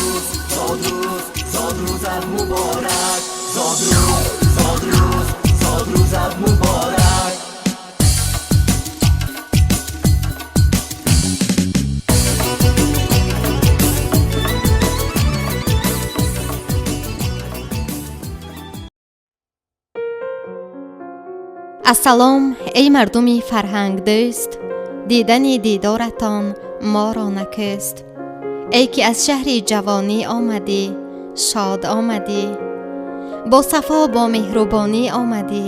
Зодрӯз, зодрӯз, зодрӯзат муборак. Зодрӯз, зодрӯз, зодрӯзат муборак. Ассалом, эй мардуми фарҳангдӯст, дидани дидоратон моро накӯст. Эй ки аз шаҳри ҷавонӣ омадӣ, шод омадӣ. Бо сафо, бо меҳрубонӣ омадӣ,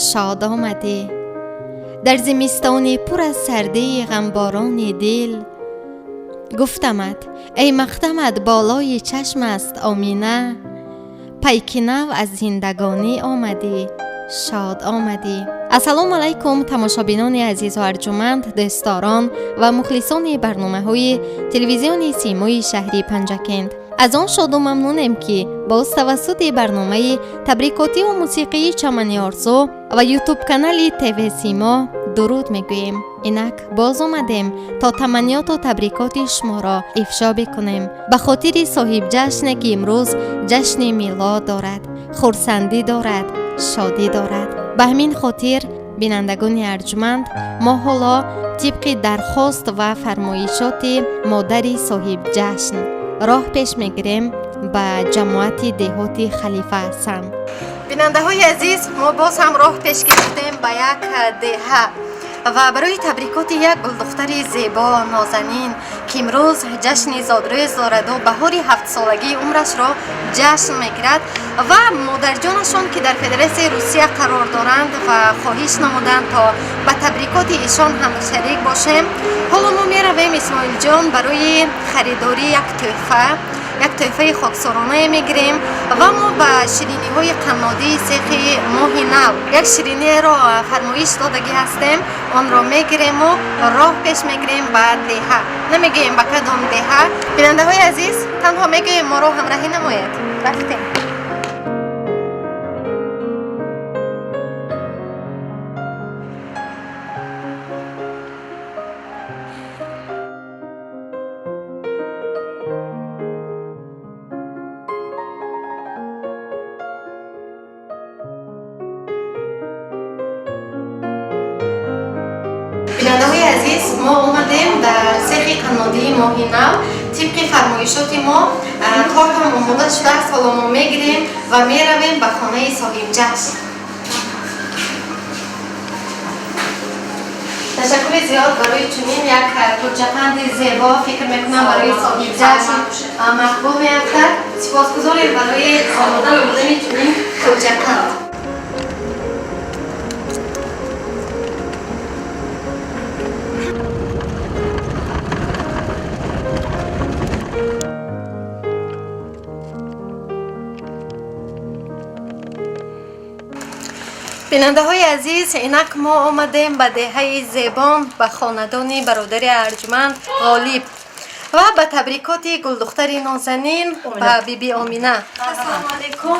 шод омадӣ. Дар зимистони пур аз сардии ғамборони дил гуфтамат, эй мақтамат болои чашм аст Омина, пайки нав аз зиндагонӣ омадӣ, шод омадӣ. Ассалому алайкум, тамошобинони азизу арҷуманд, дӯстдорон ва мухлисони барномаҳои телевизиони Симои шаҳри Панҷакент. Аз он шоду мамнунем, ки боз тавассути барномаи табрикотиву мусиқии Чамани Орзу ва ютуб-канали ТВ Симо дуруд мегӯем. Инак боз омадем, то таманниёту табрикоти шуморо ифшо бикунем ба хотири соҳибҷашне, ки имрӯз ҷашни милод дорад, хурсандӣ дорад, шодӣ дорад. Ба ҳамин хотир, бинандагони арҷуманд, мо ҳоло тибқи дархост ва фармоишоти модари соҳибҷашн роҳ пеш мегирем ба ҷамоати деҳоти Халифа Ҳасан. Бинандаҳои азиз, мо боз ҳам роҳ пеш гирифтем ба як деҳа ва барои табрикоти як гулдухтари зебо, нозанин, ки имрӯз ҷашни зодрӯз дораду баҳори ҳафтсолагии умрашро ҷашн мегирад ва модарҷонашон, ки дар Федератсияи Русия қарор доранд ва хоҳиш намуданд, то ба табрикоти ишон ҳам шарик бошем. Ҳоло мо меравем, Исмоилҷон, барои харидорӣ як тӯҳфа, як тӯҳфаи хоксоронае мегирем ва мо ба шириниҳои қаннодии сехи Моҳи Нав як шириниеро фармоиш додагӣ ҳастем, онро мегирему роҳ пеш мегирем ба деҳа. Намегӯем, ба кадом деҳа, бинандаҳои азиз, танҳо мегӯем, моро ҳамраҳӣ намоед. Рафтем. Бинандаҳои азиз, мо омадем дар сехи қаннодии Моҳи Нав. Тибқи фармоишоти мо тортам омода шудааст. Ҳоло мо мегирем ва меравем ба хонаи соҳибҷашн. Ташаккури зиёд барои чунин як кулчапанди зебо. Фикр мекунам, барои соҳибҷашн мақбул меафтад. Сипосгузорем барои омода намудани чунин кулчапанд. Бинандаҳои азиз, инак мо омадем ба деҳаи Зебон, ба хонадони бародари арҷуманд Ғолиб ва ба табрикоти гулдухтари нозанин, ба биби Омина. Ассалому алайкум.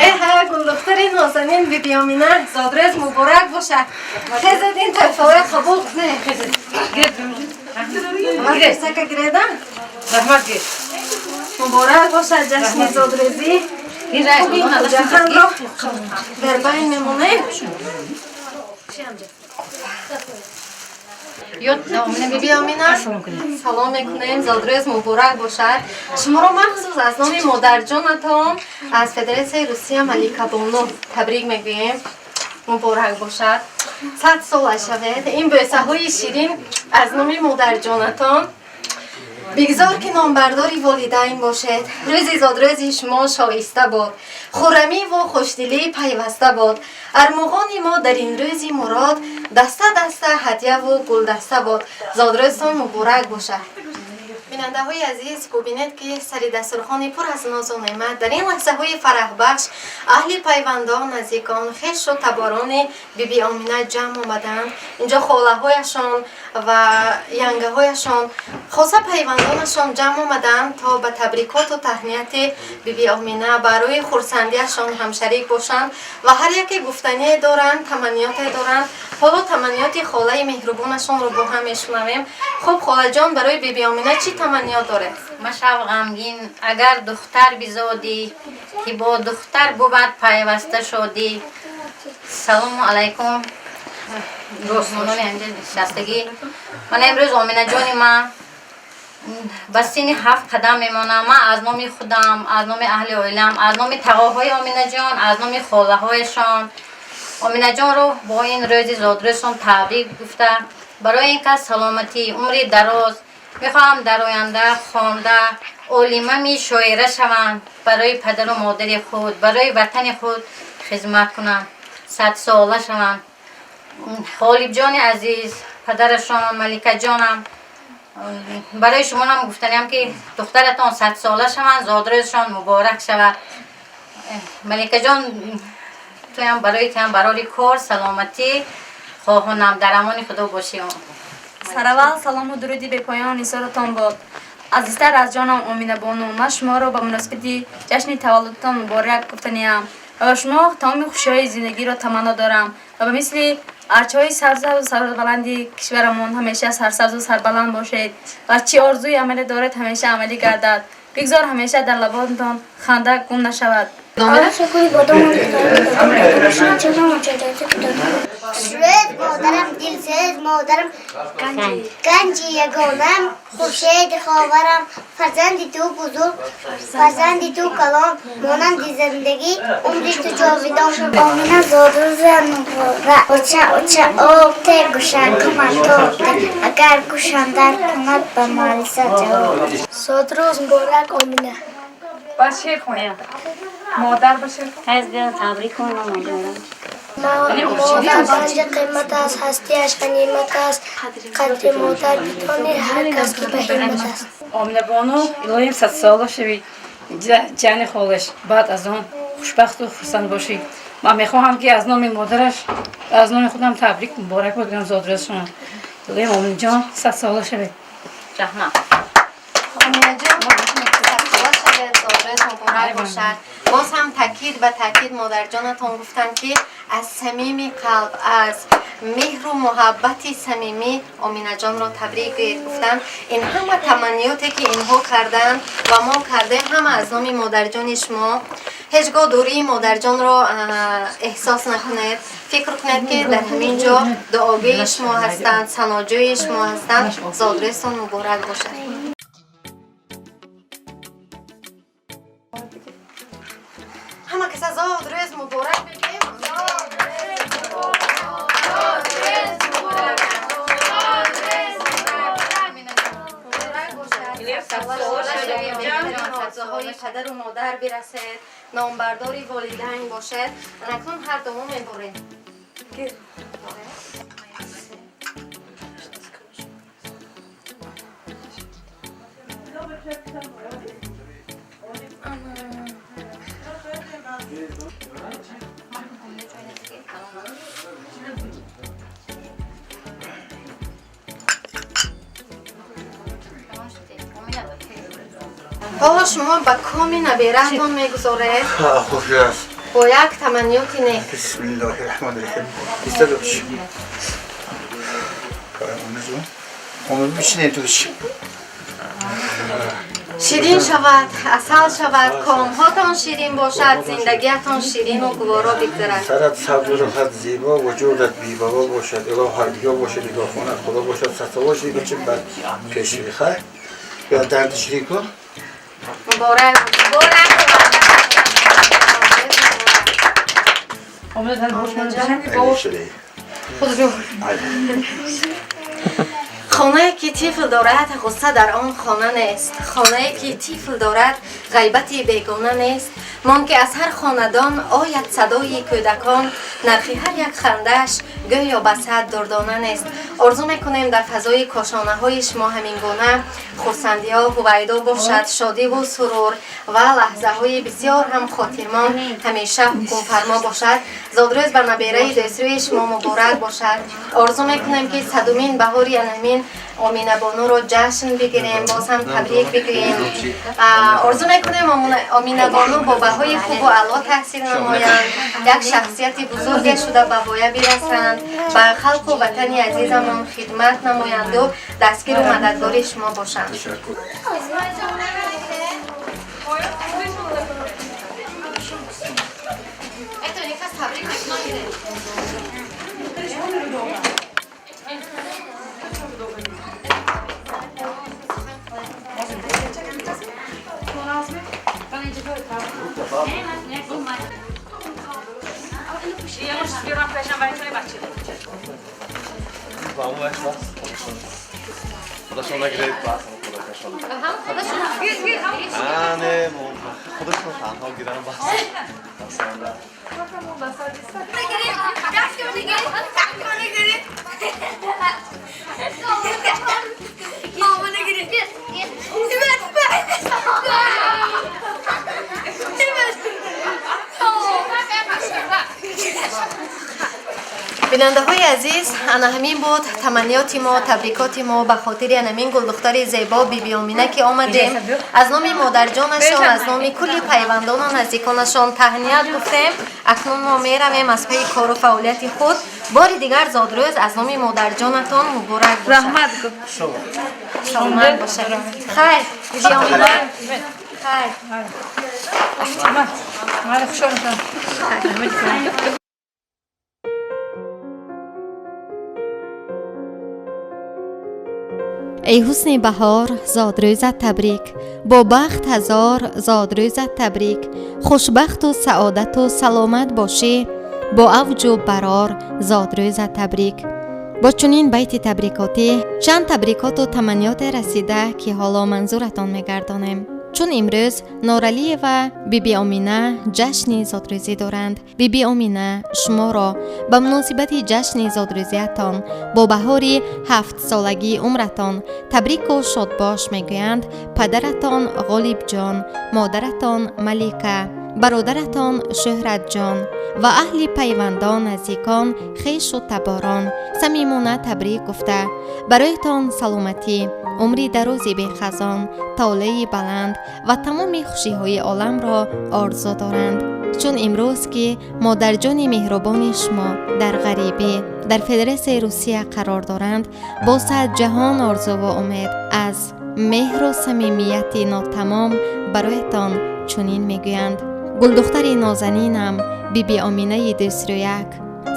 Эҳа, гулдухтари нозанин биби Омина, зодрӯз муборак бошад. Хезед, ин тӯҳфаҳоя қабул кунед. Сака гиреда. Муборак бошад ҷашни зодрӯзӣ. Ҷаҳанро дар байн мемонем. Биби Омина, салом мекунем, зодрӯз муборак бошад. Шуморо махсус аз номи модарҷонатон аз Федератсияи Русия Маликабону табрик мегӯем. Муборак бошад, 100 сола шавед. Ин бӯсаҳои ширин аз номи модарҷонатон. Бигзор, ки номбардори волидайн бошед. Рӯзи зодрӯзи шумо шоиста бод, хуррамиву хушдилӣ пайваста бод. Армуғони мо дар ин рӯзи мурод даста даста ҳадяву гулдаста бод. Зодрӯзтон муборак бошад. Бинандаҳои азиз, бубинед, ки сари дастурхони пур аз нозу неъмат дар ин лаҳзаҳои фараҳбахш аҳли пайвандон, наздикон, хешу таборони биби Омина ҷамъ омаданд. Инҷо холаҳояшон ва янгаҳояшон, хоса пайвандонашон ҷамъ омаданд, то ба табрикоту таҳнияти биби Омина, барои хурсандиашон ҳамшарик бошанд ва ҳар яке гуфтание доранд, таманниёте доранд. Ҳоло таманниёти холаи меҳрубонашонро бо ҳам мешунавем. Хуб, холаҷон, барои биби Омина чӣ таманниёт доред? Машав ғамгин, агар духтар бизодӣ, ки бо духтар бувад пайваста шодӣ. Салому алайкум, меҳмонони ҳамҷа нишастагӣ. Ман имрӯз Оминаҷони ман ба синни 7 қадам мемонам. Ман аз номи худам, аз номи аҳли оилам, аз номи тағоҳои Оминаҷон, аз номи холаҳояшон Оминаҷонро бо ин рӯзи зодрӯзшон табрик гуфта, барои ин кас саломатӣ, умри дароз мехоҳам, дар оянда хонда олимами шоира шаванд, барои падару модари худ, барои ватани худ хизмат кунанд, садсола шаванд. Ғолибҷони азиз, падарашон, Маликаҷонам, барои шумонам гуфтаниам, ки духтаратон садсола шаванд, зодрӯзшон муборак шавад. Маликаҷон, туям, барои туям барори кор, саломатӣ хоҳонам, дар амони Худо бошӣ. Сараввал салому дуруди бепоён нисоратон бод. Азизтар аз ҷонам Оминабону, ман шуморо ба муносибати ҷашни таваллудтон муборак гуфтаниам ва ба шумо тамоми хушиҳои зиндагиро таманно дорам ва ба мисли арчаҳои сарсабзу сарбаланди кишварамон ҳамеша сарсабзу сарбаланд бошед ва чӣ орзуи амалӣ доред, ҳамеша амалӣ гардад. Бигзор ҳамеша дар лабонтон ханда гум нашавад. Хушрӯз модарам, дилсӯз модарам, ганҷи ягонам, хуршеди ховарам, фарзанди ту бузург, фарзанди ту калон, монанди зиндагӣ умри ту ҷовидон. Омина, зодрӯза муборак. Оча, оча, об те, гӯшакуман тоб те, агар гӯшандар кунад, ба мариса ҷавоб. Зодрӯз муборак, Омина. Бояд шеър хонем. Модар ба шеър. Аз дил табрик кунам, модарам. Модар ганҷи қимат аст, ҳастиаш ғанимат аст. Қадри модар бидони ҳар кас, ки ба ҳиммат аст. Оминабону, илоҳим садсола шавӣ, ҷани холаш, баъд аз он хушбахту хурсанд бошӣ. Ман мехоҳам, ки аз номи модараш, аз номи худам табрик муборак бигӯям зодрӯзшон. Илоҳим, Оминаҷон, садсола шавед. Раҳмат. Оминаҷон, садсола шавед, зодрӯз муборак бошад. Боз ҳам таъкид ба таъкид, модарҷонатон гуфтанд, ки аз самими қалб, аз меҳру муҳаббати самимӣ Оминаҷонро табрик гӯед гуфтанд. Ин ҳама таманниёте, ки инҳо карданд ва мо кардем, ҳама аз номи модарҷони шумо. Ҳеҷ гоҳ дурии модарҷонро эҳсос накунед, фикр кунед, ки дар ҳамин ҷо дуогӯи шумо ҳастанд, саноҷӯи шумо ҳастанд. Зодрӯзтон муборак бошад. Ҳама каса зодрӯз муборак мегӯем. Зодрӯз муборак, зодрӯз муборак бошад. Орзуҳои падару модар бирасед, номбардори волидайн бошед. Акнун ҳар думо меборем. Ҳоло шумо ба коми набираатон мегузоред. Хуш аст. Бо як таманниёти нек. Бисмиллоҳи раҳмони раҳим. Истода бош. Омин, бишинед туш. Ширин шавад, асал шавад, комҳотон ширин бошад, зиндагиятон ширину гуворо бигзарад. Сарат сабзу, рухат зебо, вуҷудат бебаво бошад. Илоҳ ҳаргиё бошад, нигоҳхонат Худо бошад. Садсола шуди, бача, бар пеши хайр. Я дарди ширин кун. Муборак, муборак. Омина. Шуди. Хонае ки тифл дорад, ғусса дар он хона нест. Хонае ки тифл дорад, ғайбати бегона нест. Мон ки аз ҳар хонадон ояд садои кӯдакон, нархи ҳар як хандааш гӯё ба сад дурдона нест. Орзу мекунем, дар фазои кошонаҳои шумо ҳамин гуна хурсандиҳо ҳувайдо бошад, шодиву сурур ва лаҳзаҳои бисёр ҳам хотирмон ҳамеша ҳукмфармо бошад. Зодрӯз ба набераи дӯстрӯи шумо муборак бошад. Орзу мекунем, ки садумин баҳори анамин Оминабонуро ҷашн бигирем, боз ҳам табрик бигӯем. Орзу мекунем, Оминабону бо Дараҷаҳои хубу аъло таҳсил намоянд, як шахсияти бузурге шуда ба воя бирасанд, ба халқу ватани азизамон хидмат намоянду дастгиру мададгори шумо бошанд. Ташаккур. Бинандаҳои азиз, ана ҳамин буд таманниёти мо, табрикоти мо ба хотири анамин гулдухтари зебо Бибиомина, ки омадем, аз номи модарҷонашон, аз номи кулли пайвандону наздиконашон таҳният гуфтем. Акнун мо меравем аз пайи кору фаъолияти худ. Бори дигар зодрӯз аз номи модарҷонатон муборак бошад. Раҳмат. Саломат бошад. Хайр, Бибиомина, хайр. Хуш омадед. Эй ҳусни баҳор, зодрӯзат табрик, бо бахт ҳазор зодрӯзат табрик. Хушбахту саодату саломат бошӣ, бо авҷу барор зодрӯзат табрик. Бо чунин байти табрикотӣ чанд табрикоту таманниёте расида, ки ҳоло манзуратон мегардонем. Чун имрӯз Норалиева Бибиомина ҷашни зодрӯзӣ доранд, Бибиомина, шуморо ба муносибати ҷашни зодрӯзиятон бо баҳори ҳафтсолагии умратон табрику шодбош мегӯянд падаратон Ғолибҷон, модаратон Малика, бародаратон Шӯҳратҷон ва аҳли пайвандон, наздикон, хешу таборон. Самимона табрик гуфта, бароятон саломатӣ, умри дарози бехазон, толеи баланд ва тамоми хушиҳои оламро орзу доранд. Чун имрӯз, ки модарҷони меҳрубони шумо дар ғарибӣ дар Федератсияи Русия қарор доранд, бо сад ҷаҳон орзуву умед аз меҳру самимияти нотамом бароятон чунин мегӯянд: гулдухтари нозанинам Бибиоминаи дӯстрӯяк,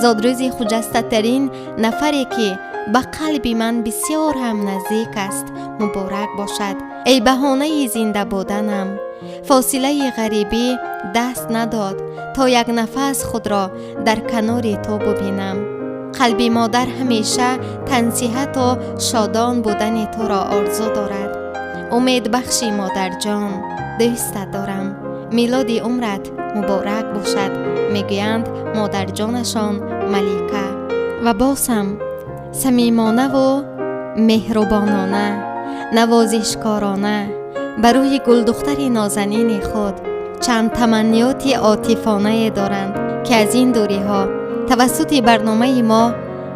зодрӯзи хуҷастатарин нафаре, ки ба қалби ман бисёр ҳам наздик аст, муборак бошад. Эй баҳонаи зинда буданам, фосилаи ғарибӣ даст надод, то як нафас худро дар канори ту бубинам. Қалби модар ҳамеша тансиҳату шодон будани туро орзу дорад. Умедбахши модарҷон, дӯстат дорам, милоди умрат муборак бошад, мегӯянд модарҷонашон Малика. Ва бозам самимонаву меҳрубонона, навозишкорона ба рӯи гулдухтари нозанини худ чанд таманниёти отифонае доранд, ки аз ин дуриҳо тавассути барномаи мо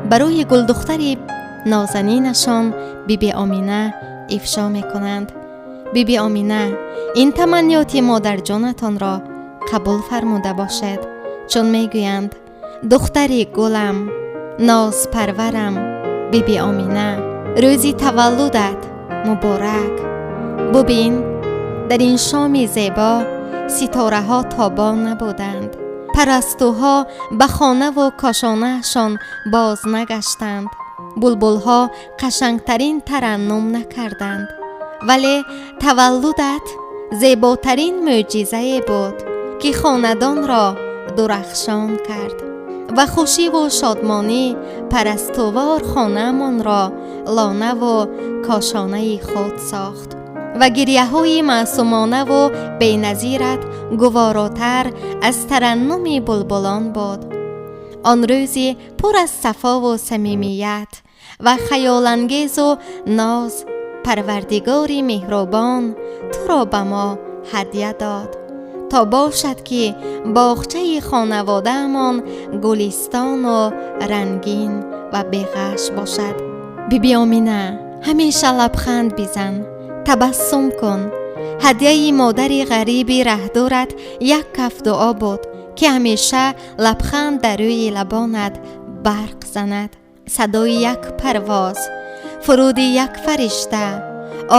ба рӯи гулдухтари нозанинашон Бибиомина ифшо мекунанд. Бибиомина, ин таманниёти модарҷонатонро қабул фармуда бошед, чун мегӯянд: духтари гулам, нозпарварам Бибиомина, рӯзи таваллудат муборак. Бубин, дар ин шоми зебо ситораҳо тобон набуданд, парастуҳо ба хонаву кошонаашон боз нагаштанд, булбулҳо қашангтарин тараннум накарданд, вале таваллудат зеботарин мӯъҷизае буд, ки хонадонро дурахшон кард ва хушиву шодмонӣ парастувор хонаамонро лонаву кошонаи худ сохт ва гирьяҳои маъсумонаву беназират гуворотар аз тараннуми булбулон буд. Он рӯзи пур аз сафову самимият ва хаёлангезу ноз Парвардигори меҳрубон туро ба мо ҳадя дод, то бошад, ки боғчаи хонаводаамон гулистону рангин ва беғаш бошад. Бибиомина, ҳамеша лабханд бизан, табассум кун. Ҳадияи модари ғариби раҳдурат як каф дуо буд, ки ҳамеша лабханд дар рӯи лабонат барқ занад. Садои як парвоз, фуруди як фаришта,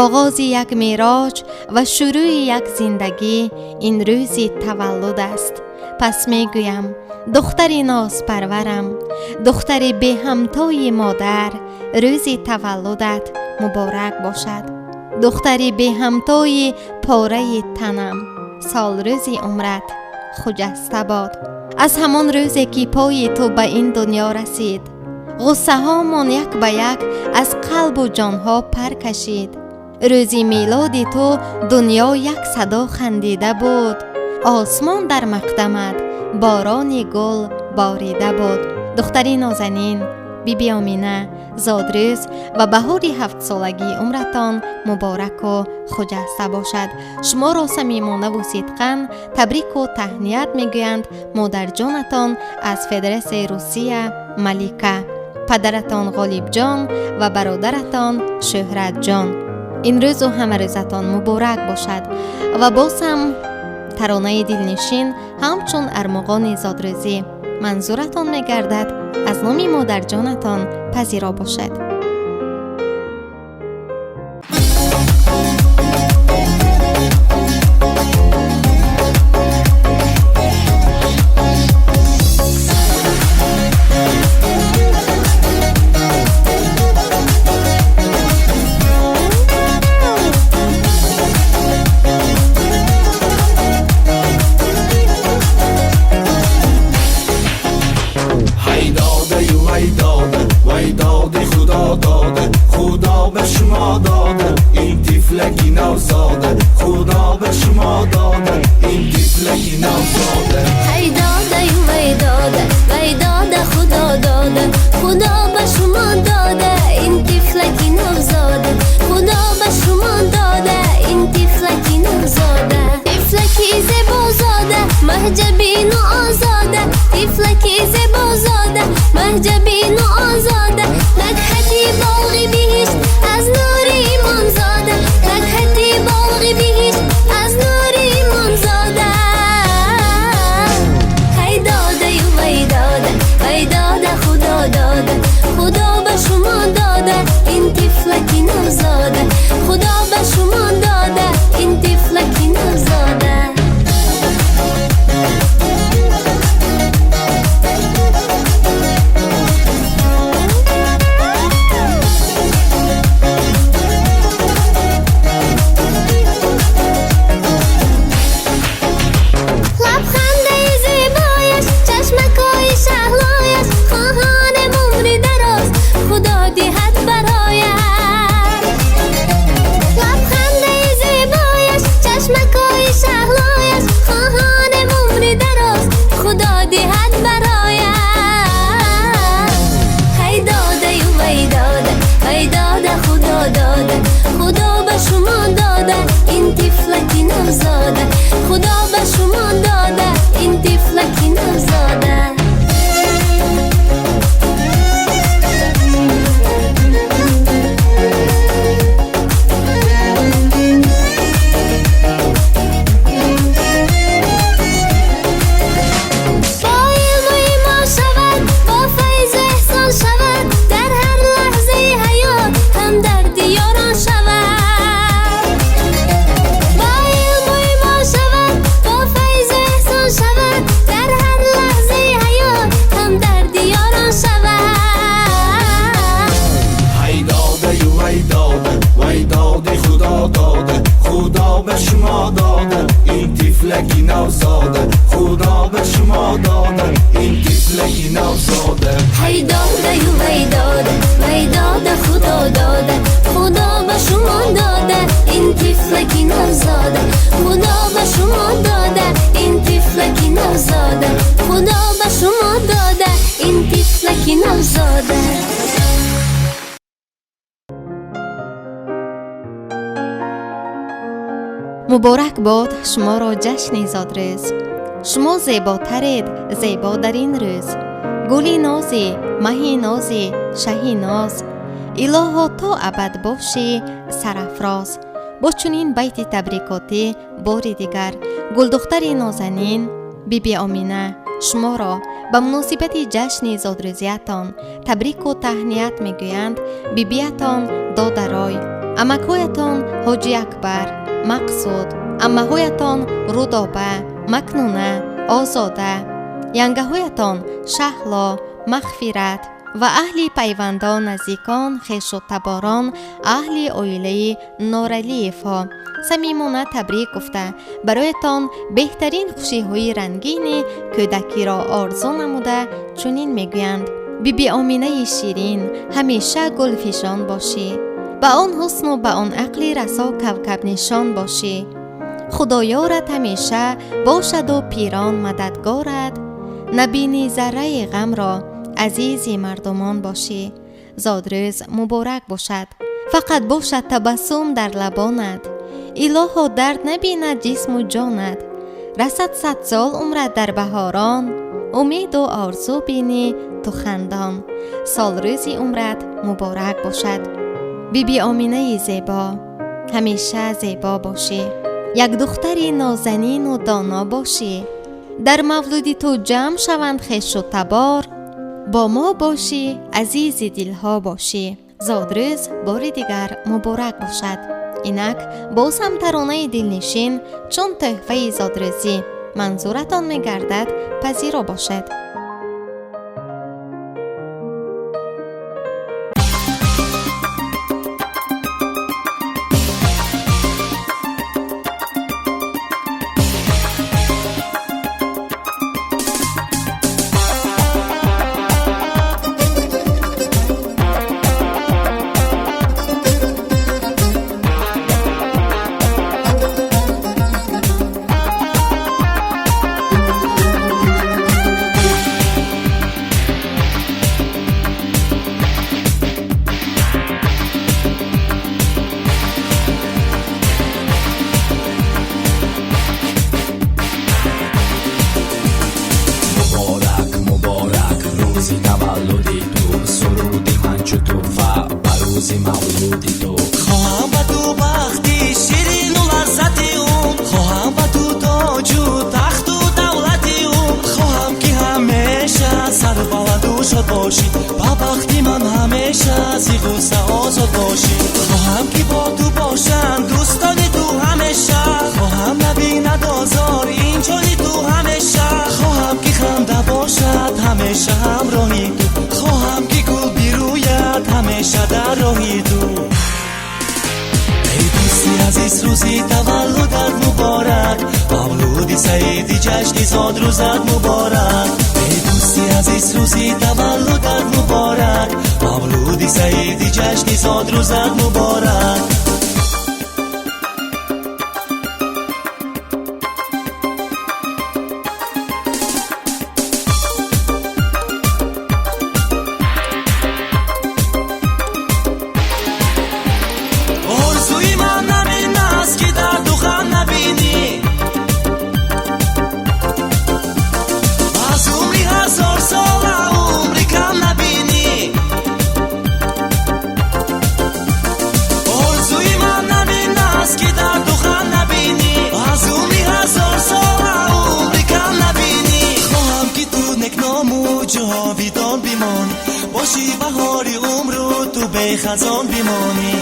оғози як мероҷ ва шурӯи як зиндагӣ ин рӯзи таваллуд аст. Пас мегӯям, духтари нозпарварам, духтари беҳамтои модар, рӯзи таваллудат муборак бошад. Духтари беҳамтои пораи танам, солрӯзи умрат хуҷаста бод. Аз ҳамон рӯзе ки пои ту ба ин дунё расид, ғуссаҳомон як ба як аз қалбу ҷонҳо пар кашид. Рӯзи милоди ту дунё як садо хандида буд, осмон дар мақдамат борони гул борида буд. Духтари нозанин Биби Омина, зодрӯз ва баҳори ҳафтсолагии умратон мубораку хуҷаста бошад. Шуморо самимонаву сидқан табрику таҳният мегӯянд модарҷонатон аз Федератсияи Русия Малика, падаратон Ғолибҷон ва бародаратон Шӯҳратҷон. Ин рӯзу ҳамарӯзатон муборак бошад. Ва боз ҳам таронаи дилнишин ҳамчун армуғони зодрӯзӣ манзуратон мегардад, аз номи модарҷонатон пазиро бошед. Муборак бод шуморо ҷашни зодрӯз. Шумо зеботаред зебо дар ин рӯз. Гули нозӣ, маҳи нозӣ, шаҳи ноз, илоҳо то абад бошӣ сарафроз. Бо чунин байти табрикотӣ бори дигар гулдухтари нозанин Биби Омина шуморо ба муносибати ҷашни зодрӯзиятон табрику таҳният мегӯянд бибиятон Додарой, амакҳоятон Ҳоҷи Акбар, Мақсуд, аммаҳоятон Рудоба, Макнуна, Озода, янгаҳоятон Шаҳло, Мағфират ва аҳли пайвандон, наздикон, хешу таборон, аҳли оилаи Норалиевҳо самимона табрик гуфта, бароятон беҳтарин хушиҳои рангини кӯдакиро орзу намуда чунин мегӯянд: Биби Оминаи ширин, ҳамеша гулфишон бошӣ, ба он ҳусну ба он ақли расо кавкабнишон бошӣ. Худоёрат ҳамеша бошаду пирон мададгорат, набини зарраи ғамро, азизи мардумон бошӣ. Зодрӯз муборак бошад, фақат бошад табассум дар лабонат, илоҳо дард набинад ҷисму ҷонат, расад 100 сол умрат дар баҳорон, умеду орзу бинӣ ту хандон. Солрӯзи умрат муборак бошад. Биби Оминаи зебо, ҳамеша зебо бошӣ, як духтари нозанину доно бошӣ. Дар мавлуди ту ҷамъ шаванд хешу табор, бо мо бошӣ, азизи дилҳо бошӣ. Зодрӯз бори дигар муборак бошад. Инак боз ҳам таронаи дилнишин чун тӯҳфаи зодрӯзӣ манзуратон мегардад, пазиро бошед. Муборак, муборак рӯзи таваллуди ту, суруди ман чу тӯҳфа ба рӯзи мавлуди ту. Хоҳам ба ту бахти ширину лаззати умр, хоҳам ба ту тоҷу тахту давлати умр, хоҳам ки ҳамеша сарбаланду шод бошӣ, ба бахти ман ҳамеша зи ғусса озод бошӣ. Хоҳам ки бо ту бошанд дӯстони ту ҳамеша, хоҳам набинад озор ин ҷони ту ҳамеша, хоҳам ки ханда бошад ҳамеша ҳамроҳи ту, хоҳам ки гул бирӯяд ҳамеша дар роҳи ту. Эй дӯсти азиз, рӯзи таваллудат муборак, мавлуди саиди ҷашни зодрӯзат муборак. Эй дӯсти азиз, рӯзи таваллудат муборак, мавлуди саиди ҷашни зодрӯзат муборак. Орзуи ман ҳамин аст, ки дарду ғам набинӣ, аз умри ҳазорсола умри кам набинӣ. Орзуи ман ҳамин аст, ки дарду ғам набинӣ, аз умри ҳазорсола умри кам набинӣ. Хоҳам ки ту некному ҷовидон бимонӣ, бошӣ баҳори умру ту бехазон бимонӣ.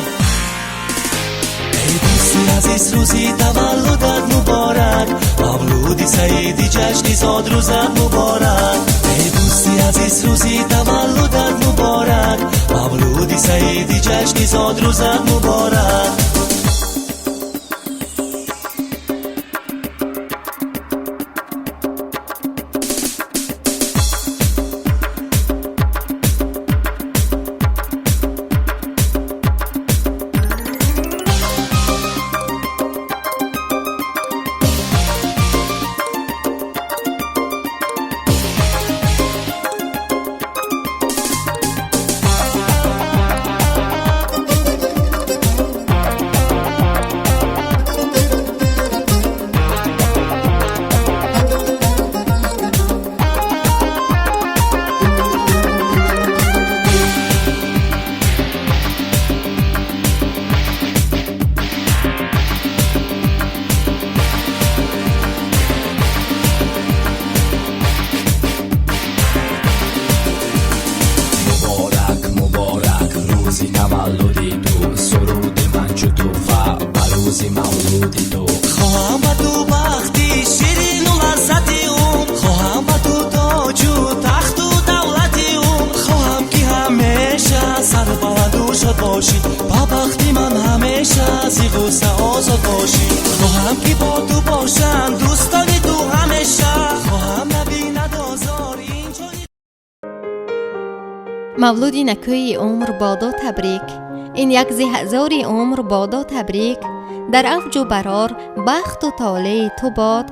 Эй дӯсти азиз, рӯзи таваллудат муборак, мавлуди саиди ҷашни зодрӯзат муборак. Эй дӯсти азиз, рӯзи таваллудат муборак, мавлуди саиди ҷашни зодрӯзат муборак. Бахти ман ҳамеша зи ғусса озод бошӣ. Хоҳам ки бо ту бошам дӯстони ту ҳамеша. Хоҳам набинад озор ин ҷони. Мавлуди накӯи умр бодо табрик, ин як зи ҳазори умр бодо табрик. Дар авҷу барор бахту толеи ту бод,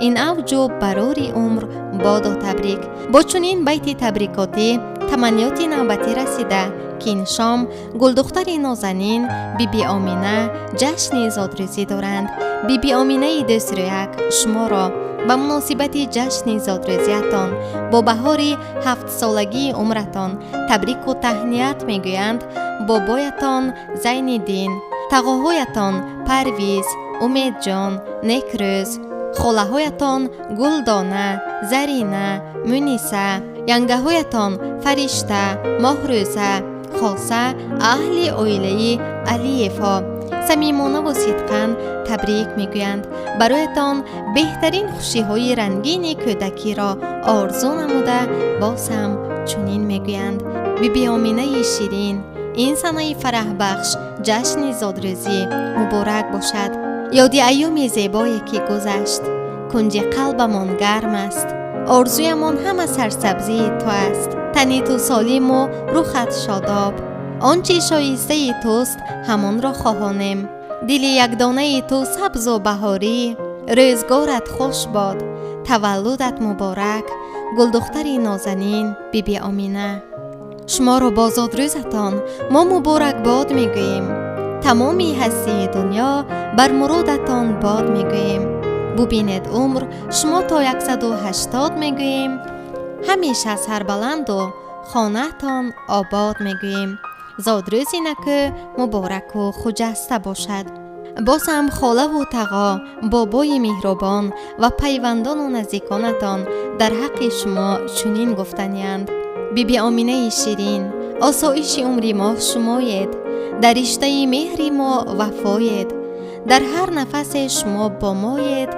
ин авҷу барори умр бодо табрик. Бо чунин байти табрикотӣ таманниёти навбатӣ расида, ки ин шом гулдухтари нозанин Биби Омина ҷашни зодрӯзӣ доранд. Биби Оминаи дӯстрӯяк, шуморо ба муносибати ҷашни зодрӯзиятон бо баҳори ҳафтсолагии умратон табрику таҳният мегӯянд бобоятон Зайниддин, тағоҳоятон Парвиз, Умедҷон, Некрӯз, холаҳоятон Гулдона, Зарина, Муниса, янгаҳоятон Фаришта, Моҳрӯза, хоса аҳли оилаи Алиевҳо самимонаву сидқан табрик мегӯянд. Бароятон беҳтарин хушиҳои рангини кӯдакиро орзу намуда, боз ҳам чунин мегӯянд: Биби Оминаи ширин, ин санаи фараҳбахш ҷашни зодрӯзӣ муборак бошад. Ёди айёми зебое ки гузашт, кунҷи қалбамон гарм аст. Орзуямон ҳама сарсабзии ту аст. Тани ту солиму рухат шодоб. Он чи шоистаи туст, ҳамонро хоҳонем. Дили якдонаи ту сабзу баҳорӣ. Рӯзгорат хуш бод, таваллудат муборак, гулдухтари нозанин Биби Омина. Шуморо бо зодрӯзатон мо муборакбод мегӯем. Тамоми ҳастии дунё бар муродатон бод мегӯем. Бубинед умр шумо то 180 мегӯем. Ҳамеша сарбаланду хонаатон обод мегӯем. Зодрӯзи накӯ мубораку хуҷаста бошад. Боз ҳам холаву тағо, бобои меҳрубон ва пайвандону наздиконатон дар ҳаққи шумо чунин гуфтаниянд: Биби Оминаи ширин, осоиши умри мо шумоед, дар риштаи меҳри мо вафоед, дар ҳар нафасе шумо бо моед,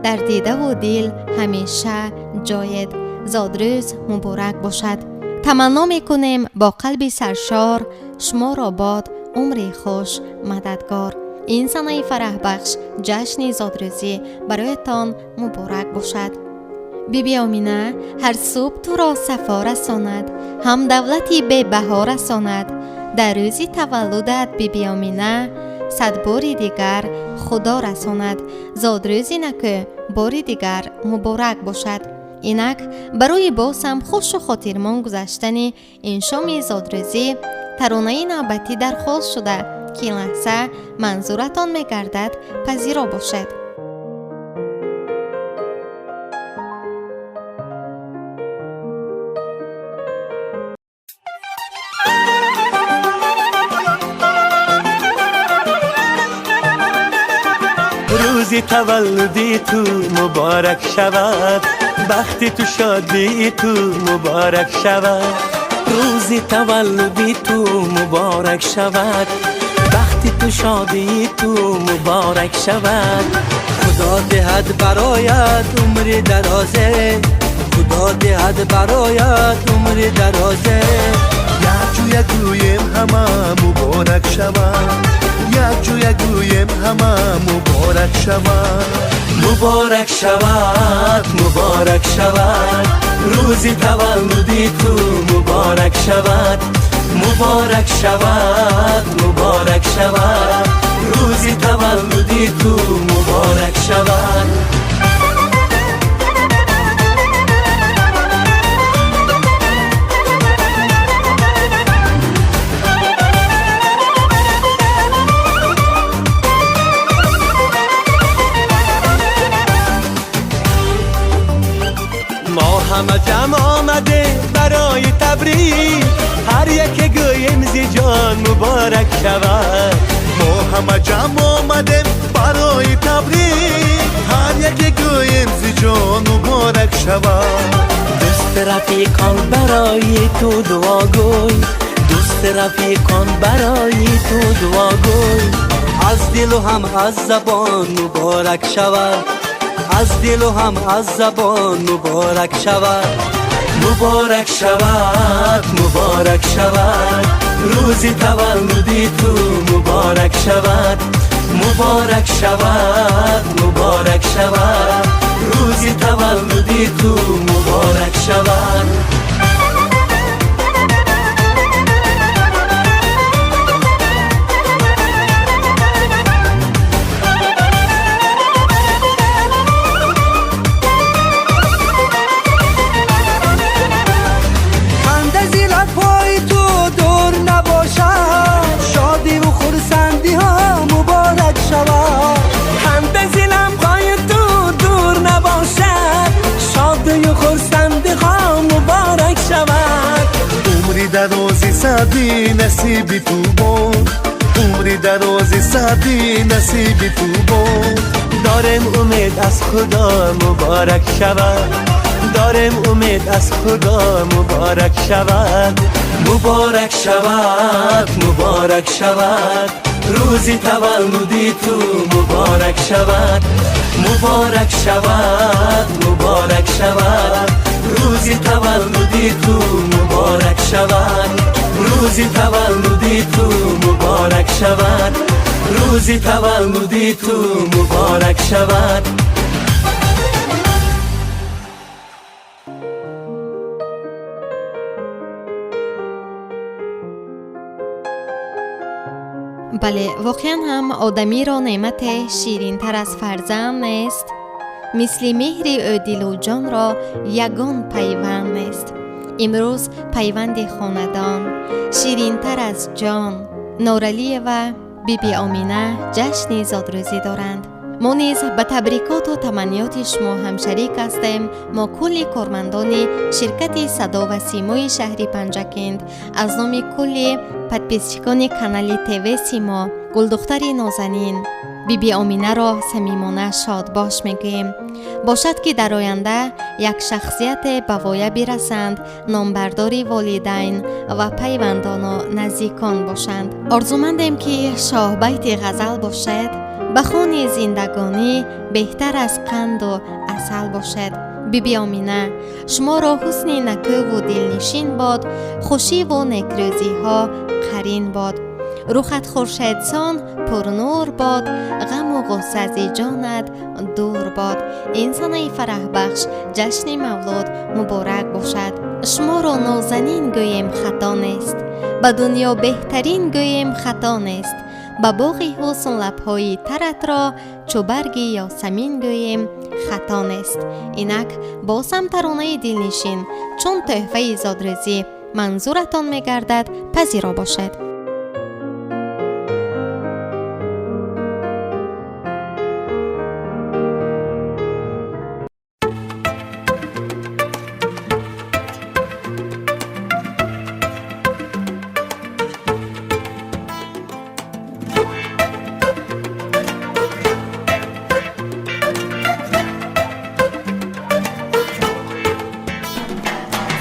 дар дидаву дил ҳамеша ҷоед. Зодрӯз муборак бошад. Таманно мекунем бо қалби саршор, шуморо бод умри хуш мададгор. Ин санаи фараҳбахш ҷашни зодрӯзӣ бароятон муборак бошад. Биби Омина, ҳар субҳ туро сафо расонад, ҳам давлати бебаҳо расонад. Дар рӯзи таваллудат, Биби Омина, сад бори дигар Худо расонад. Зодрӯзи накӯ бори дигар муборак бошад. Инак барои боз ҳам хушу хотирмон гузаштани ин шоми зодрӯзӣ таронаи навбатӣ дархост шуда, ки ин лаҳза манзуратон мегардад, пазиро бошед. Рӯзи таваллуди ту муборак шавад, бахти ту, шодии ту муборак шавад. Рӯзи таваллуди ту муборак шавад, бахти ту, шодии ту муборак шавад. Худо диҳад бароят умри дарозе, Худо диҳад бароят умри дарозе. Якҷоя гӯем ҳама муборак шавад, якҷоя гӯем ҳама муборак шавад. Муборак шавад, муборак шавад, рӯзи таваллуди ту муборак шавад. Муборак шавад, муборак шавад, рӯзи таваллуди ту муборак шавад. Мо ҳама ҷамъ омадем барои табрик, ҳар яке гӯем зи ҷон муборак шавад. Мо ҳама ҷамъ омадем барои табрик, ҳар яке гӯем зи ҷон муборак шавад. Дӯст рафиқон барои ту дуогӯй, дӯст рафиқон барои ту дуогӯй. Аз дилу ҳам аз забон муборак шавад, аз дилу ҳам аз забон муборак шавад. Муборак шавад, муборак шавад. Рӯзи таваллуди ту муборак шавад, муборак шавад, муборак шавад. Рӯзи таваллуди ту муборак шавад. Дарози саъди насиби ту бод, умри дарози саъди насиби ту бод. Дорем умед аз Худо муборак шавад, дорем умед аз Худо муборак шавад. Муборак шавад, муборак шавад. Рӯзи таваллуди ту муборак шавад, муборак шавад, муборак шавад. Рӯзи таваллуди ту муборак шавад, рӯзи таваллуди ту муборак шавад, рӯзи таваллуди ту муборак шавад. Бале, воқеан ҳам одамиро неъмате ширинтар аз фарзанд нест. Мисли меҳри ӯ дилу ҷонро ягон пайванд нест. Имрӯз пайванди хонадон ширинтар аз ҷон. Норалиева Биби Омина ҷашни зодрӯзӣ доранд. Мо низ ба табрикоту таманниёти шумо ҳамшарик ҳастем. Мо кулли кормандони ширкати Садо ва Симои шаҳри Панҷакент аз номи кулли подписчикони канали ТВ Симо гулдухтари нозанин Биби Оминаро самимона шодбош мегӯем. Бошад, ки дар оянда як шахсияте ба воя бирасанд, номбардори волидайн ва пайвандону наздикон бошанд. Орзумандем, ки шоҳбайти ғазал бошед, ба хони зиндагонӣ беҳтар аз қанду асал бошед. Биби Омина, шуморо ҳусни накӯву дилнишин бод, хушиву некрӯзиҳо қарин бод. Рухат хуршедсон пурнур бод, ғаму ғусса зи ҷонат дур бод. Ин санаи фараҳбахш ҷашни мавлуд муборак бошад. Шуморо нозанин гӯем хато нест, ба дунё беҳтарин гӯем хато нест. Ба боғи ҳусн лабҳои таратро чу барги ёсамин гӯем хато нест. Инак боз ҳам таронаи дилнишин чун тӯҳфаи зодрӯзӣ манзуратон мегардад, пазиро бошед.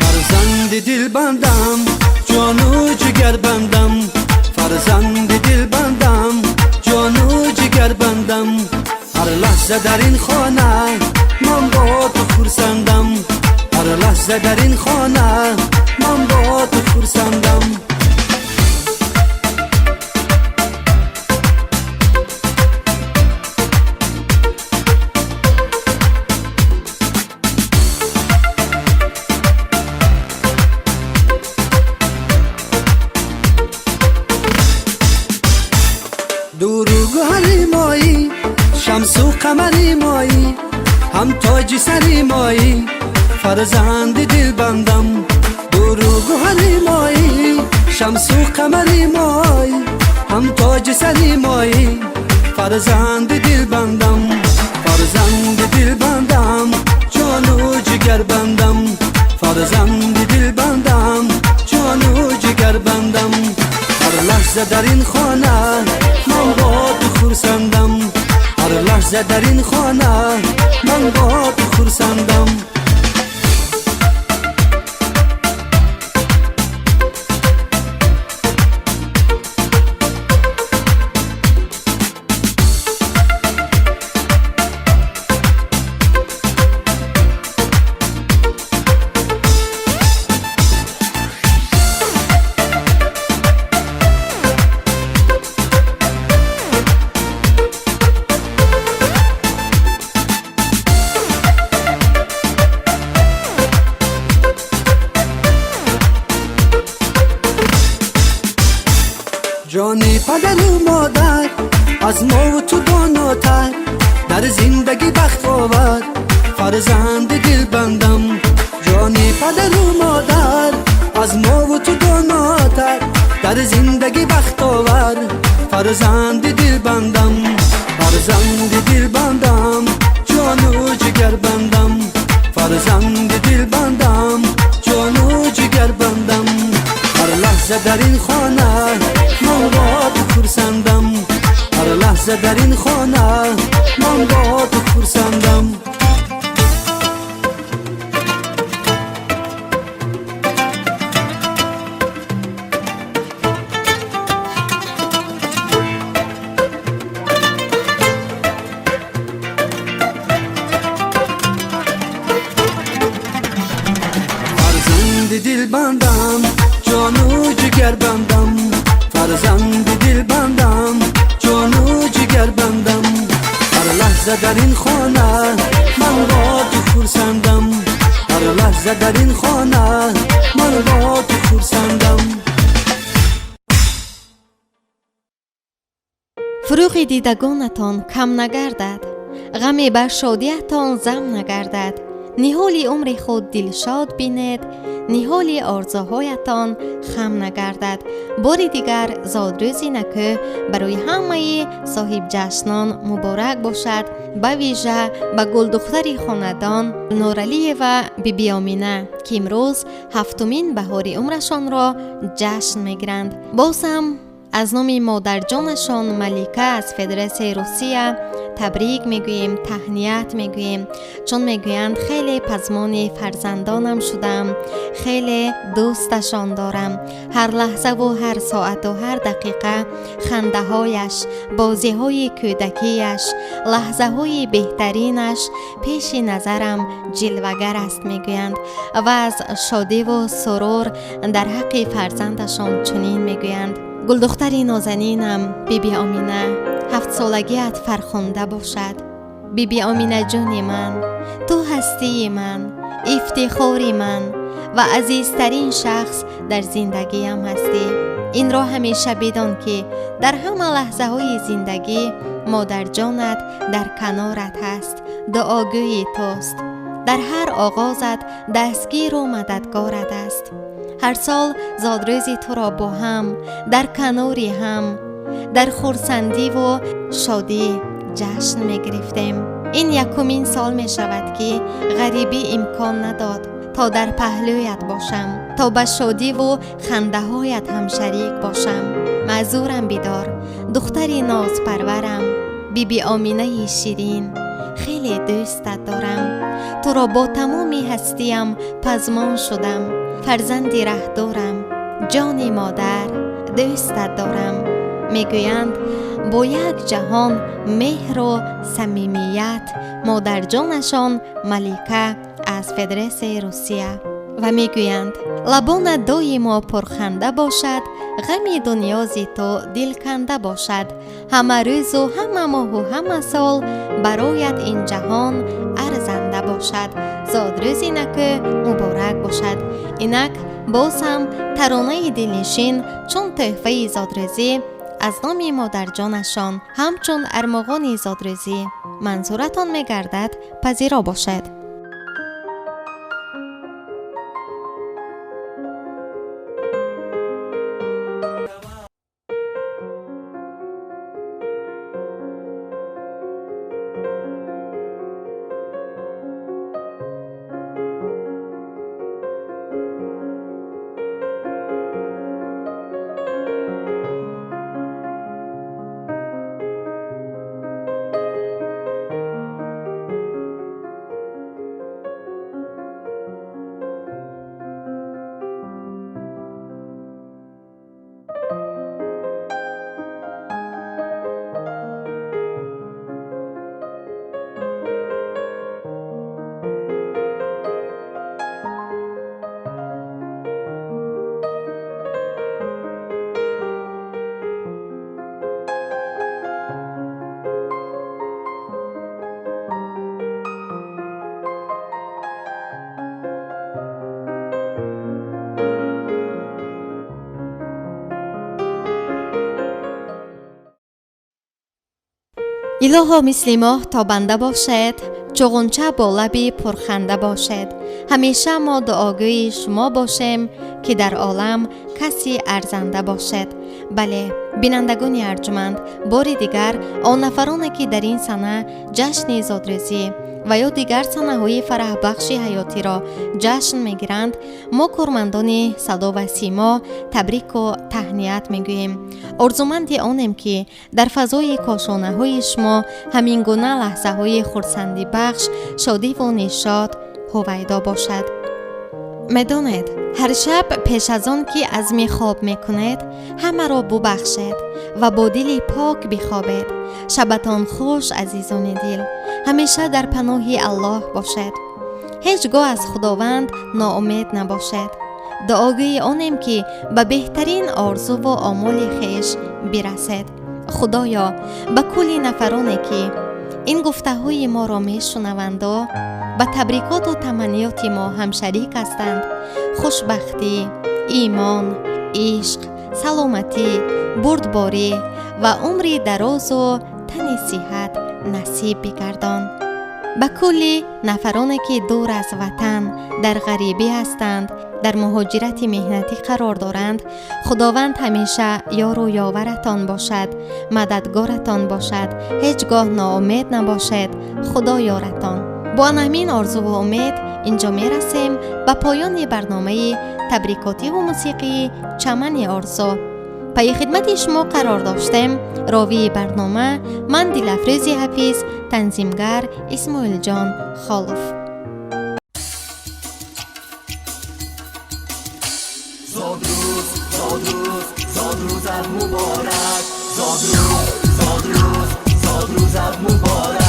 Фарзанди дилбандам, ҷону ҷигарбандам, фарзанди дилбандам, ҷону ҷигарбандам. Ҳар лаҳза дар ин хона ман бо ту хурсандам, ҳар лаҳза дар ин хона ман бо ту хурсандам. Дуру гуҳари моӣ, шамсу қамари моӣ, ҳам тоҷи сари моӣ, фарзанди дилбандам. Дуру гуҳари моӣ, шамсу қамари моӣ, ҳам тоҷи сари моӣ, фарзанди дилбандам. Фарзанди дилбандам, ҷону ҷигарбандам, фарзанди дилбандам, ҷону ҷигарбандам. Ҳар лаҳза дар ин хона ман бо ту хурсандам, ҳар лаҳза дар ин хона ман бо ту хурсандам. Фарзанди дилбандам, фарзанди дилбандам, ҷону ҷигарбандам, фарзанди дилбандам, ҷону ҷигарбандам. Ҳар лаҳза дар ин хона ман бо ту хурсандам, ҳар лаҳза дар ин хона ман бо ту хурсандам. Фарзанди дилбандам, ҷону ҷигарбандам, фарзанди дилбандам, ҷону ҷигарбандам. Ҳар лаҳза дар ин хона ман бо ту хурсандам, ҳар лаҳза дар ин хона ман бо ту хурсандам. Фурӯғи дидагонатон кам нагардад, ғаме бар шодиятон зам нагардад. Ниҳоли умри худ дилшод бинед, ниҳоли орзуҳоятон хам нагардад. Бори дигар зодрӯзи накӯ барои ҳамаи соҳибҷашнон муборак бошад, ба вижа ба гулдухтари хонадон Нуралиева Бибиомина, ки имрӯз ҳафтумин баҳори умрашонро ҷашн мегиранд. Боз ҳам аз номи модарҷонашон Малика аз Федератсияи Русия табрик мегӯем, таҳният мегӯем, чун мегӯянд хеле пазмони фарзандонам шудам, хеле дӯсташон дорам. Ҳар лаҳзаву ҳар соату ҳар дақиқа хандаҳояш, бозиҳои кӯдакияш, лаҳзаҳои беҳтаринаш пеши назарам ҷилвагар аст, мегӯянд ва аз шодиву сурур дар ҳаққи фарзандашон чунин мегӯянд: гулдухтари нозанинам Биби Омина, ҳафтсолагиат фархунда бошад. Биби Оминаҷони ман, ту ҳастии ман, ифтихори ман ва азизтарин шахс дар зиндагиам ҳастӣ. Инро ҳамеша бидон, ки дар ҳама лаҳзаҳои зиндагӣ модарҷонат дар канорат ҳаст, дуогӯи туст, дар ҳар оғозат дастгиру мададгорат аст. Ҳар сол зодрӯзи туро бо ҳам, дар канори ҳам, дар хурсандиву шодӣ ҷашн мегирифтем. Ин якумин сол мешавад, ки ғарибӣ имкон надод то дар паҳлӯят бошам, то ба шодиву хандаҳоят ҳамшарик бошам. Маъзурам бидор, духтари нозпарварам, Биби Оминаи ширин, хеле дӯстат дорам. Туро бо тамоми ҳастиям пазмон шудам, фарзанди раҳдорам, ҷони модар, дӯстат дорам. Мегӯянд бо як ҷаҳон меҳру самимият модарҷонашон Малика аз Федератсияи Русия. Ва мегӯянд лабонат доимо пурханда бошад, ғами дунё зи ту дилканда бошад. Ҳама рӯзу ҳама моҳу ҳама сол бароят ин ҷаҳон арзанда бошад. Зодрӯзи накӯ муборак бошад. Инак боз ҳам таронаи дилнишин чун тӯҳфаи зодрӯзӣ аз номи модарҷонашон ҳамчун армуғони зодрӯзӣ манзуратон мегардад, пазиро бошед. Илоҳо мисли моҳ тобанда бошед, чу ғунча бо лаби пурханда бошед. Ҳамеша мо дуогӯи шумо бошем, ки дар олам каси арзанда бошед. Бале, бинандагони арҷуманд, бори дигар он нафароне, ки дар ин сана ҷашни зодрӯзӣ ва ё дигар санаҳои фараҳбахши ҳаётиро ҷашн мегиранд, мо кормандони Садо ва Симо табрику таҳният мегӯем. Орзуманди онем, ки дар фазои кошонаҳои шумо ҳамин гуна лаҳзаҳои хурсандибахш, шодиву нишод ҳувайдо бошад. Медонед, ҳар шаб пеш аз он ки азми хоб мекунед, ҳамаро бубахшед ва бо дили пок бихобед. Шабатон хуш, азизони дил, ҳамеша дар паноҳи Аллоҳ бошед, ҳеҷ гоҳ аз Худованд ноумед набошед. Дуогӯи онем, ки ба беҳтарин орзуву омоли хеш бирасед. Худоё, ба кулли нафароне, ки ин гуфтаҳои моро мешунаванду ба табрикоту таманниёти мо ҳамшарик ҳастанд, хушбахтӣ, имон, ишқ, саломатӣ, бурдборӣ ва умри дарозу тани сиҳат насиб бигардон. Ба кулли нафароне, ки дур аз ватан дар ғарибӣ ҳастанд, дар муҳоҷирати меҳнатӣ қарор доранд, Худованд ҳамеша ёру ёваратон бошад, мададгоратон бошад. Ҳеҷ гоҳ ноумед набошед, Худо ёратон. Бо ҳамин орзуву умед инҷо мерасем ба поёни барномаи табрикотиву мусиқии «Чамани орзу». Пайи хидмати шумо қарор доштем. Ровии барнома ман, Дилафрӯзи Ҳафиз, танзимгар Исмоилҷон Холов. Зодрӯз, зодрӯз, зодрӯзат муборак, зодрӯз, зодрӯз, зодрӯзат муборак.